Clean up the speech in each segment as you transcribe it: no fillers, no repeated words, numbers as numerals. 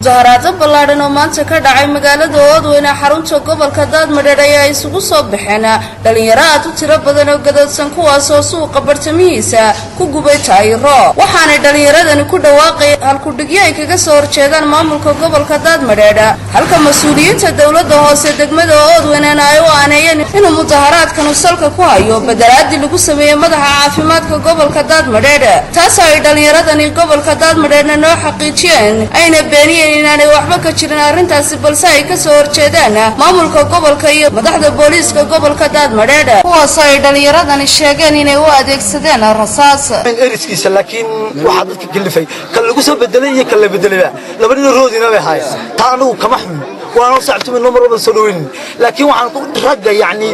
Mudaharaado ballaadhan oo maanta ka dhacay magaalada Oodweyne, xarunta gobolka Daadmadheedh, ayaa isugu soo baxeen dhalinyaro aad u tiro badan oo gadoodsan, kuwaasoo suuqa bartamihiisa ku gubay taayiro. Waxaanay dhallinyaradani ku dhawaaqay halkudhigyo ay kaga soo horjeedaan maamulka gobolka Daadmadheedh, halka mas-uuliyiinta dowladda hoose degmada Oodweynena ay u aaneeyeen inuu mudaharaadkanu salka ku hayo badalaadii lagu sameeyey madaxa caafimaadka gobolka Daadmadheedh, taasoo ay dhallinyaradani gobolka Daadmadheedhna noo xaqiijiyeen, ayna beeniyeen inaanay waxba ka jirin arrintaasi, balse ay kasoo horjeedaan maamulka gobolka iyo madaxda booliiska gobolka Daadmadheedh, kuwaasoo ay dhallinyaradani sheegeen inay u adeegsadeen rasaas. Eriskiisa laakiin waxaa dadka kalifay kan lagu soo bedelay iyo kan la bedelayba labadina roodina bay ahaayeen. Taa anagu kama xun, waana sacabtumayno, mar walba soo dhaweynin. Laakiin waxaan ku ragga, yacni,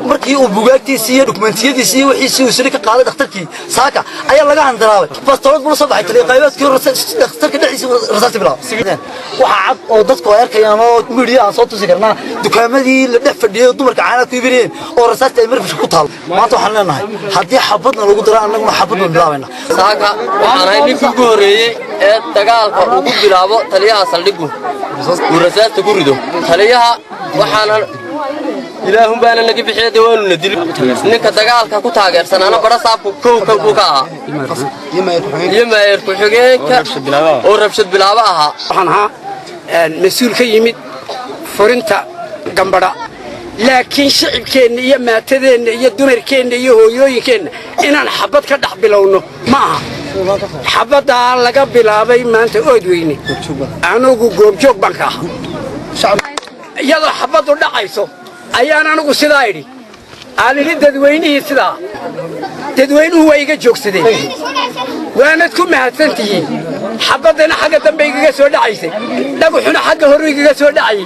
markii uu bugaagtiisii iyo dukumentiyadiisii iyo wixiisii uu siri ka qaaday dhakhtarkii saaka ayaa laga handaraabay. Bastoolad buu la soo baxay, taliya qaybaadkii dhakhtarka dhexdiisa rasaasti bilaabay. Waxaa cad oo dadku ay arkayaan oo midiya aan soo tusi karnaa dukaamadii la dhex fadhiyay oo dumarka caanaha ku iibinayeen oo rasaasti ay marfishka ku taal. Maanta waxaan leenahay, haddii xabadna lagu daro, annaguna xabad baan bilaabayna. Saaka waxaan ahay ninkii ugu horreeyey ee dagaalka ugu bilaabo taliyaha saldhiggu uu rasaasta ku rido taliyaha. Waxaana ilaahun baana naga bixiya, dee waanuna dili. Ninka dagaalka ku taageersanaana badha saabku kowkan buu ka ahaa iyo maayer ku-xigeenka oo rabshad bilaabo ahaa. Waxaan ahaa mas-uul ka yimid furinta Gambadha, laakiin shicibkeenna iyo maatadeenna iyo dumarkeenna iyo hooyooyinkeenna inaan xabad ka dhex bilowno ma aha. Xabaddaa laga bilaabay maanta Oodweyne, anugu goobjoog baan ka ahaa. Iyadoo xabaddu dhacayso ayaan anigu sidaa idhi, aan idhi dadweynihii sidaa, dadweynuhu waa iga joogsadeen, waanad ku mahadsan tihiin. Xabaddana xagga dambe igaga soo dhacaysay, dhagaxuna xagga horu igaga soo dhacayay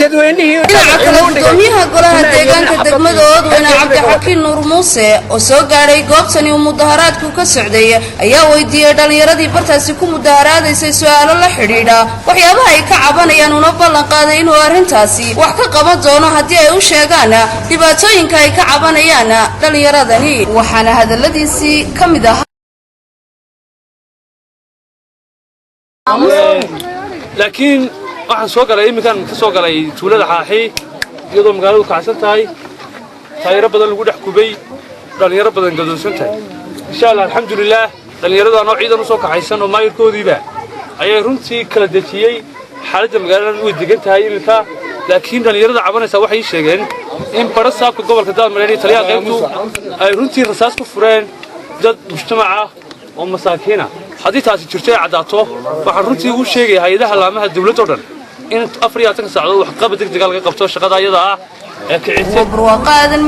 dadweynihii. Dhinaca kale, gudoomiyaha golaha deegaanka degmada Oodweyne, Cabdixakiin Nuur Muuse, oo soo gaadhay goobtani uu mudaharaadku ka socday, ayaa weydiiyey dhallinyaradii bartaasi ku mudaharaadaysay su-aalo la xidhiidha waxyaabaha ay ka cabanayaan, una ballan qaaday inuu arrintaasi wax ka qaban doono haddii ay u sheegaan dhibaatooyinka ay ka cabanayaan dhallinyaradani. Waxaana hadalladiisii ka mid ahaa: Laakiin waxaan soo galay iminkaan ka soo galay tuulada Xaaxi, iyadoo magaaladu kacsan tahay, taayiro badan lagu dhex gubay, dhallinyaro badan gadoonsan tahay. Insha Allah, alxamdulilaah, dhallinyaradan oo ciidan u soo kaxaysan oo maayirkoodiiba ayay runtii kala dejiyey. Xaaladda magaaladan way degan tahay iminka, laakiin dhallinyarada cabanaysaa waxay ii sheegeen in badha saabka gobolka Daadmareer iyo taliyaha qaybtu ay runtii rasaas ku fureen dad mujtamaca oo masaakiina. Haddii taasi jirto ay caddaato, waxaan runtii ugu sheegaya hay-adaha laamaha dawladda o dhan in 24-ka saacadood waxqabad degdega laga qabto shaqada ayada ah ee kicisay. Barwaaqo Aadan.